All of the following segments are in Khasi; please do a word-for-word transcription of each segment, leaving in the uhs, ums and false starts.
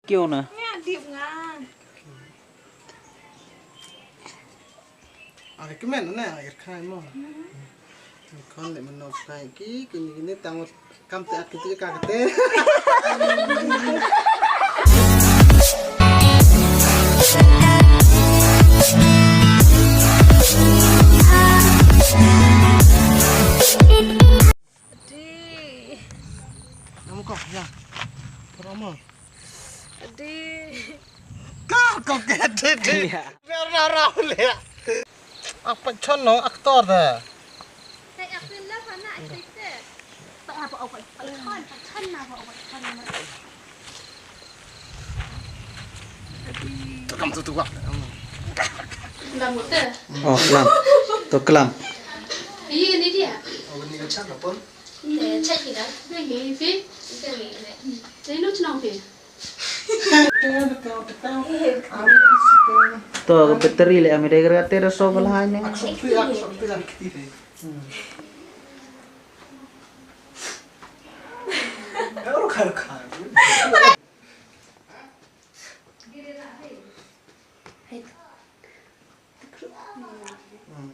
Kiew na. Nga dip nga. Are kmen ne air khai mo. Kon le mano kai ki kini kini tangut kam te ak kiti ka kete. Adi. Namu kok ya. Promo. Adi. Kok kok ya dede. Ra ra ra le. Apa chon no aktor da. Te aktor la fana aktor te. Pa apa apa chon pa chon na apa apa chon na. Tukam tu tukak. Dah muter. Oh, kelam. Tu kelam. Iya ni dia. Oh, ni kacang apa? Eh, cek kita. Ni ni pi. Kita ni ni. Jadi lu cenang pi. To battery le ami dei kata da so bala ne.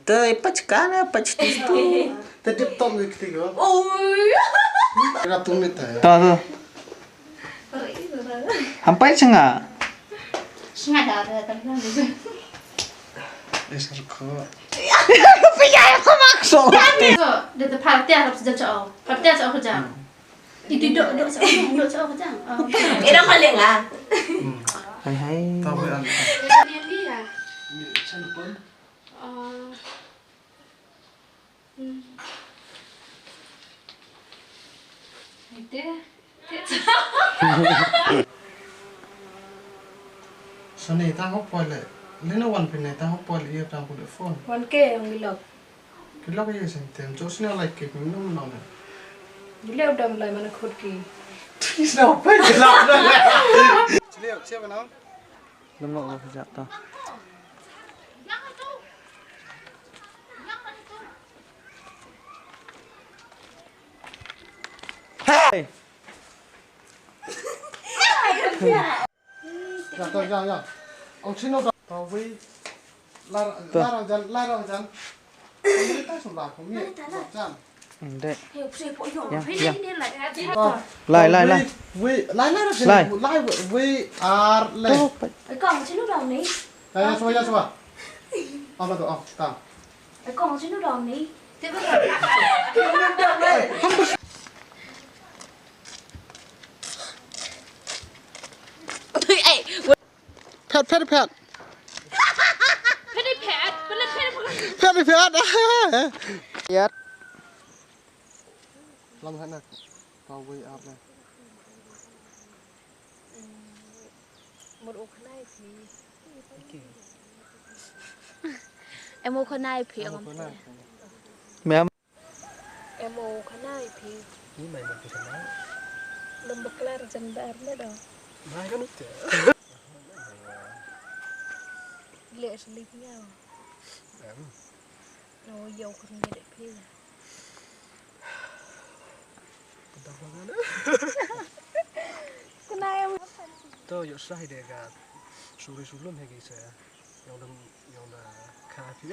Te pachkana pachti. Te dip tom ni kiti ko. Oi. Ina tumit ta. To to. Hampai chenga. Chenga da da da. Esar ko. Pia ko mak so. Da da partia rap sejak chao. Partia chao kerja. Itu dok dok sa dok sa ka jang. Ira ka lenga. Hai hai. Tahu ya. Ni ni ya. Ni chan pun. Ah. Hmm. Ite. Sani ta hok pole. Lina wan pine ta hok pole ia ta pole phone. Wan ke ang ilok. Ki lok ye sen tem, jo sini like ke minum nong ne. Gile u dam lai mana khut ki. Sini apa ki lok nong ne. Sini apa nong? Lengok lo sejak ta. Hey. Ya, ya, ya, ya. Ong sino da. Tawi. Lar, lar jan, lar jan. Ini ta sulah kami. Jan. Ndek. Ya, ya. Lai, lai, lai. Wi, lai, lai, lai. Lai, wi, wi, ar, lai. Tuh, pa- Kong sino da ni? Ya, ya, suwa, ya, suwa. Apa tu? Oh, ta. Kong sino da ni? Tiba. Phet, phet, phet. Phet, phet, phet, phet. Phet, phet. Yat. Lam hana. Kau wei ap na. Mur u khnai phi. Em u khnai phi ngam. Mem. Em u khnai phi. Ni mai mut phi khnai. Lem baklar jan bar me do. Mai kan ute. Le slip nyau. Em. No yo khun ni de phi. Khnai em. To yo sah de ga. Suri sulum he gi se. Yong dam yong da ka phi.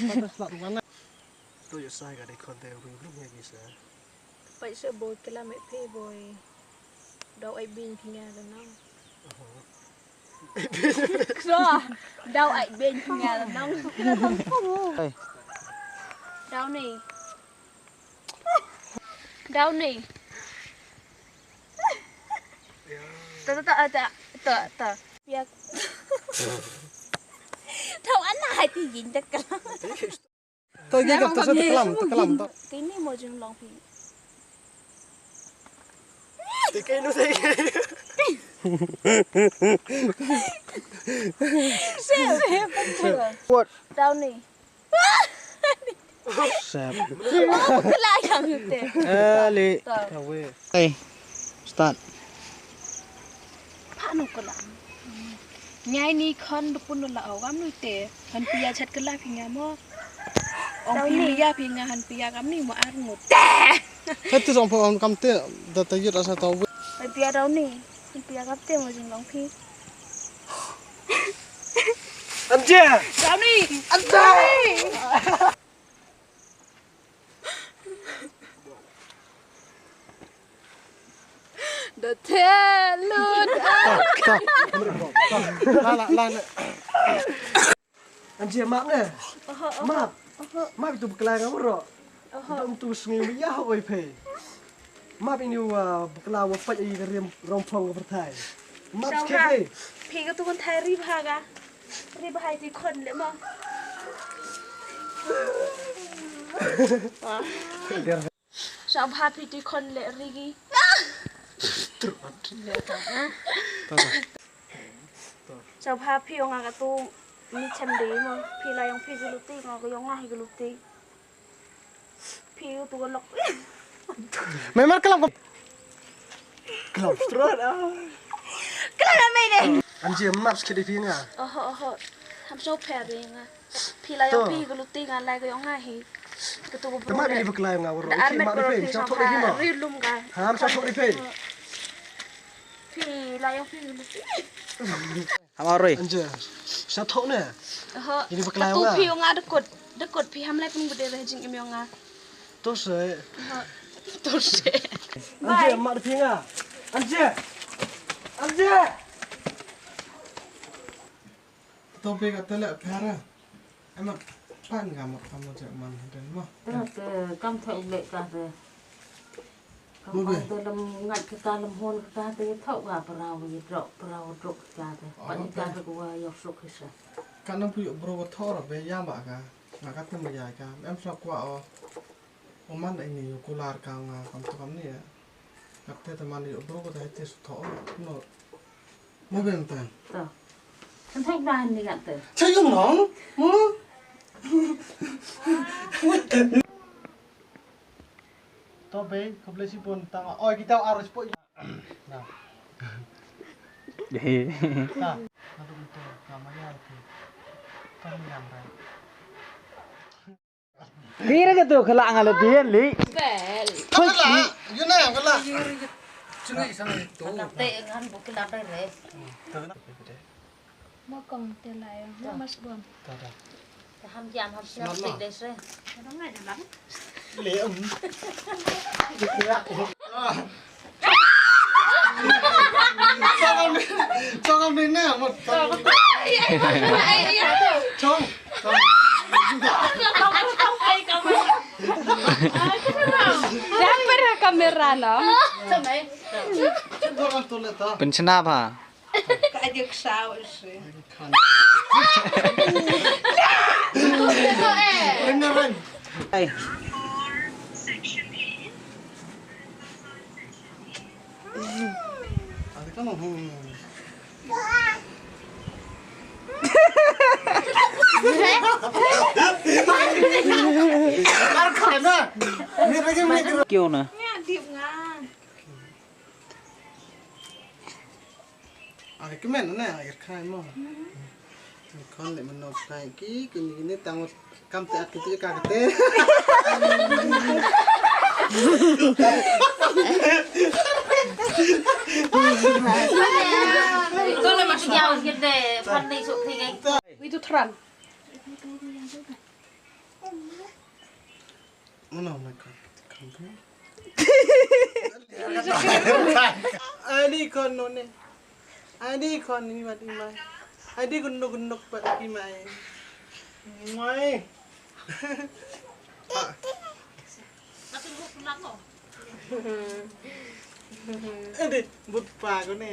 Mata slap wana. To yo sai ga de khon te ru ru ngi sa. Pai se boi kala me phi boi. Dau ai bin phi nga da nang. Kso. Dau ai bin phi nga da nang. Hey. Dau ni. Dau ni. Ta ta ta ta ta ta. Ya. Dau ana hai ti yin ta kala. To ye gap to sa ta klam, ta klam to. Kini mo jing long phi. Te kai nu te kai. Se se. What? Dau ni. Sep. Kala yang te. Ali. Tawe. Hey. Start. Pha nu kala. Ngai ni khon du pun la au kam nu te. Han pia chat kala phi nga mo. Ong phi ya phi nga han pia kam ni mo ar ngut. Te. Katu song pon kam te da ta yut asa tawe. Ai pia Downy, ai pia kap te mo jinglong phi. Anje! Downy! Anje! Da te lu da. La, la, la, la. Anje map ne? Oho, oho. Map. Oho. Map itu bakla nga waroh. Oho. Dom tu sngi mi ya hoi phe. Map ini wa bakla wa pait ai ka rim rong phong ka pyrthai. Map skhe phe. Phi ka tu kan thai ri bha ga. Ri bha ti khon le ma. Sha bha phi ti khon le ri gi. Sha bha phi ong nga ka tu mi chem de ma. Phi la yong phi guluti nga ka yong nga hi guluti. Phi tu ka lok. Memang kelam. Kelam strot ah. Kelam na mai de. Anje map skhe de phi nga. Oho oho. Ham so pher de nga. Phi la yong phi guluti nga lai ka yong nga hi. Ka tu ko bro. Tama ni bakla nga waro. Ki ma de phi sa thok de phi ma. Ri lum ga. Ham sa thok de phi. Phi la yong phi guluti. Ham aroi. Anje. Sa thok ne. Oho. Ini bakla nga. Tu phi yong nga dekot. Dekot phi ham lai pun gede re jing im yong nga. Tose. Tose. Anje mat phi nga. Anje. Anje. To be ka tele phara. Emma pan ga mat kam je man den mo. Te kam tha ule ka te. Kam te lem ngat ka lem hon ka te tha ga parau ye drok parau drok ka te. Pan ka te ko yok sok kisa. Ka nam pu bro ko thor be ya ba ka. Nga ka tem ya ka. Em sa kwa o. Oman ini yo kular ka nga kam to kam ni ya. Kap te teman yo bro ko ta hete su tho. No. Mo ben ta. To. Kan thok ba ni kan te. Cha yung no. Mo. To be ko ble si pon ta nga. Oi kita arus po. Na. He. Na. Na to to ka ma ya ke. Ka ni yang ra. Kira ka tu khala nga le bien li. Bel. Khala, yu na khala. Chungi sang tu. Khala te ngan bu khala te re. Mo kong te lai, mo mas bom. Ta ta. Ta ham jam ham siap tik de se. Ka dong ngai dalam. Le um. Chong am ni, chong am ni ne, mo. Chong, chong. Dapat kamera no. Chong am tu le ta. Penchna ba. Ka aja ksaw isi. Kan. Ren, ren. Ai. Ada kan, hmm. Ar khana. Ni lagi ni. Kyo na? Nga dip nga. Ai kmen ne ai khai mo. Kon le mano kai ki kini kini tang kam te ak ti ka te. Tole mas jauh gede pan ni suk ti kai. Itu tran. Oh no, my God. Come here. Ani kon no ne. Ani kon ni mati mai. Ani gunuk gunuk pat ki mai. Mai. Ade, but pa ko ne.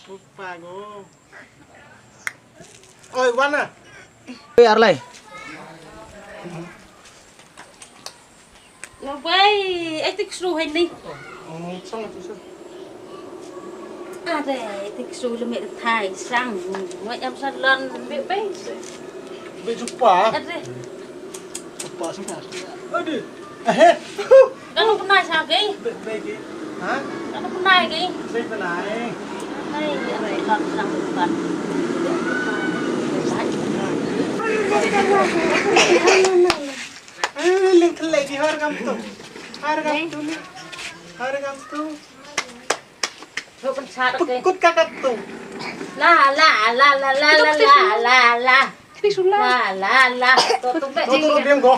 But pa ko. Oi, wana. Oi, arlai. Lo bai, ai tik sru hai ni. Ade, ai tik sru le me thai sang. Mo jam salon be bai. Be jumpa. Ade. Jumpa sebentar. Ade. Eh. Kan pernah sakit. Be, be, be. Ha? Kan pernah sakit. Be pernah. Hai, hai, kan sang depan. Ai, ling kelek di har kam tu. Har kam tu ni. Har kam tu. Pynshad, okay. Pekut ka katto. La, la, la, la, la, la, la, la, la. Kini sula. La, la, la. To, to, to, to, to, biang ko.